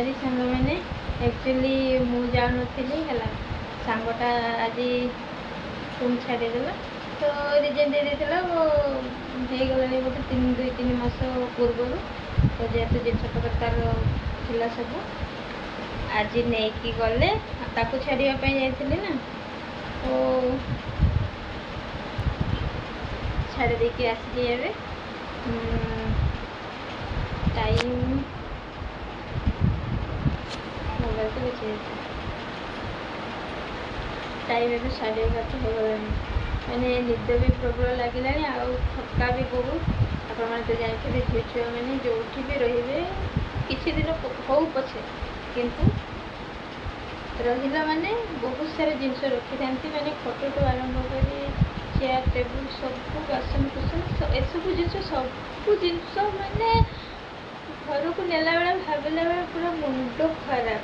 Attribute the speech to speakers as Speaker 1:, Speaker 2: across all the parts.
Speaker 1: ସରି ସାଙ୍ଗମାନେ, ଆକ୍ଚୁଆଲି ମୁଁ ଯାଉନଥିଲି ହେଲା, ସାଙ୍ଗଟା ଆଜି ରୁମ୍ ଛାଡ଼ିଦେଲା ତ ରିଜନ୍ ଦେଇ ଦେଇଥିଲା। ହେଇଗଲାଣି ଗୋଟେ 2-3 ମାସ ପୂର୍ବରୁ। ତ ଯେହେତୁ ଜିନିଷପତ୍ର ତାର ଥିଲା ସବୁ ଆଜି ନେଇକି ଗଲେ, ତାକୁ ଛାଡ଼ିବା ପାଇଁ ଯାଇଥିଲି ନା, ତ ଛାଡ଼ି ଦେଇକି ଆସିଲି ଏବେ। ଟାଇମ୍ ମୋବାଇଲ ତ ବେଶୀ ଯାଇଛି, ଟାଇମ୍ ଏବେ 11:30 ହେଇଗଲାଣି। ମାନେ ନିଦ ବି ପ୍ରବଳ ଲାଗିଲାଣି ଆଉ ଥକା ବି ବହୁତ। ଆପଣମାନେ ତ ଜାଣିଥିବେ ଝିଅ ଛୁଆମାନେ ଯେଉଁଠି ବି ରହିବେ କିଛି ଦିନ ହଉ ପଛେ, କିନ୍ତୁ ରହିଲା ମାନେ ବହୁତ ସାରା ଜିନିଷ ରଖିଥାନ୍ତି। ମାନେ ଖଟଠୁ ଆରମ୍ଭ କରି ଚେୟାର ଟେବୁଲ୍ ସବୁ, ବାସନ କୁସନ ଏସବୁ ଜିନିଷ, ସବୁ ଜିନିଷ ମାନେ ଘରକୁ ନେଲା ବେଳେ ଭାବିଲା ବେଳେ ପୁରା ମୁଣ୍ଡ ଖରାପ।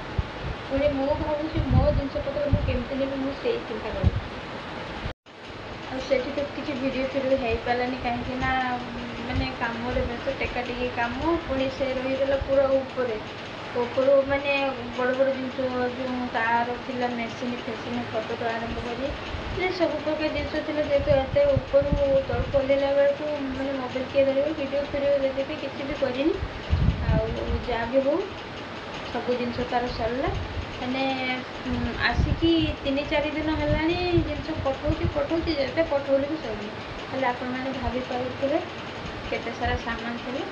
Speaker 1: ପୁଣି ମୁଁ ଭାବୁଛି ମୋ ଜିନିଷପତ୍ର ମୁଁ କେମିତି ନେବି, ମୁଁ ସେଇ ଚିନ୍ତା କରୁଛି। ଆଉ ସେଠି ତ କିଛି ଭିଡ଼ିଓ ଫିଡ଼ିଓ ହେଇପାରିଲାନି, କାହିଁକି ନା ମାନେ କାମରେ ବ୍ୟସ୍ତ, ଟେକା ଟେକି କାମ। ପୁଣି ସେ ରହିଗଲା ପୁରା ଉପରେ, ଉପରୁ ମାନେ ବଡ଼ ବଡ଼ ଜିନିଷ ଯେଉଁ ତାର ଥିଲା, ମେସିନ୍ ଫେସିନ୍ ଖଟଠୁ ଆରମ୍ଭ କରି ମାନେ ସବୁ ପ୍ରକାର ଜିନିଷ ଥିଲା। ଯେହେତୁ ଏତେ ଉପରୁ ତଳକୁ ଓହ୍ଲେଇଲା ବେଳକୁ ମାନେ ମୋବାଇଲ କିଏ ଧରିବ, ଭିଡ଼ିଓ ଫିଡ଼ିଓ ସେଥିପାଇଁ କିଛି ବି କରିନି। ଆଉ ଯାହା ବି ହଉ ସବୁ ଜିନିଷ ତାର ସରିଲା। ମାନେ ଆସିକି 3-4 ଦିନ ହେଲାଣି ଜିନିଷ ପଠଉଛି ପଠଉଛି, ଯେତେ ପଠଉଲେ ବି ସରୁନି। ହେଲେ ଆପଣମାନେ ଭାବି ପାରୁଥିବେ କେତେ ସାରା ସାମାନ ଥିଲା।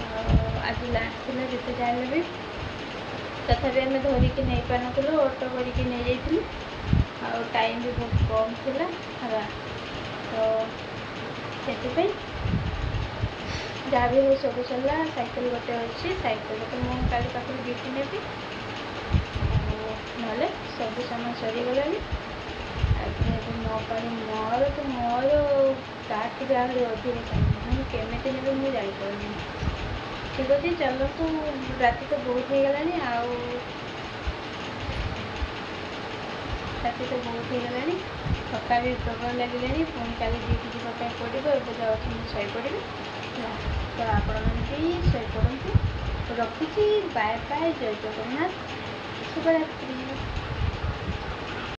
Speaker 1: ଆଉ ଆଜି ଲାଷ୍ଟ ଥିଲା, ଯେତେ ଯାହା ହେଲେ ବି ତଥାପି ଆମେ ଧରିକି ନେଇପାରିନଥିଲୁ, ଅଟୋ କରିକି ନେଇଯାଇଥିଲୁ। ଆଉ ଟାଇମ୍ ବି ବହୁତ କମ୍ ଥିଲା ହେଲା, ତ ସେଥିପାଇଁ ଯାହା ବି ହଉ ସବୁ ସରିଲା। ସାଇକେଲ ଗୋଟେ ଅଛି, ସାଇକେଲ ତ ମୁଁ କାଲି ପାଖରୁ ଗିଫ୍ଟ ନେବି, ଆଉ ନହେଲେ ସବୁ ସାମାନ ସରିଗଲାଣି। ଆଉ ଏବେ ମୋ ପାଇଁ ମୋର ତ ମୋର ତାଠୁ ବି ଆହୁରି ଅଧିକ ସାମାନ, ମୁଁ କେମିତି ନେବି ମୁଁ ଜାଣିପାରୁନି। ଠିକ୍ ଅଛି ଚାଲନ୍ତୁ, ରାତି ତ ବହୁତ ହେଇଗଲାଣି, ଆଉ ରାତି ତ ବହୁତ ହେଇଗଲାଣି, ଥକା ବି ପ୍ରବଳ ଲାଗିଲାଣି। ପୁଣି କାଲି ଡ୍ୟୁଟି ଯିବା ପାଇଁ ପଡ଼ିବ। ଏବେ ଯାଉଛି ମୁଁ ଶୋଇପଡ଼ିବି ହେଲା, ତ ଆପଣମାନେ ବି ଶୋଇପଡ଼ନ୍ତୁ। ରଖୁଛି, ବାଏ ବାଏ, ଜୟ ଜଗନ୍ନାଥ, ଶୁଭରାତ୍ରି।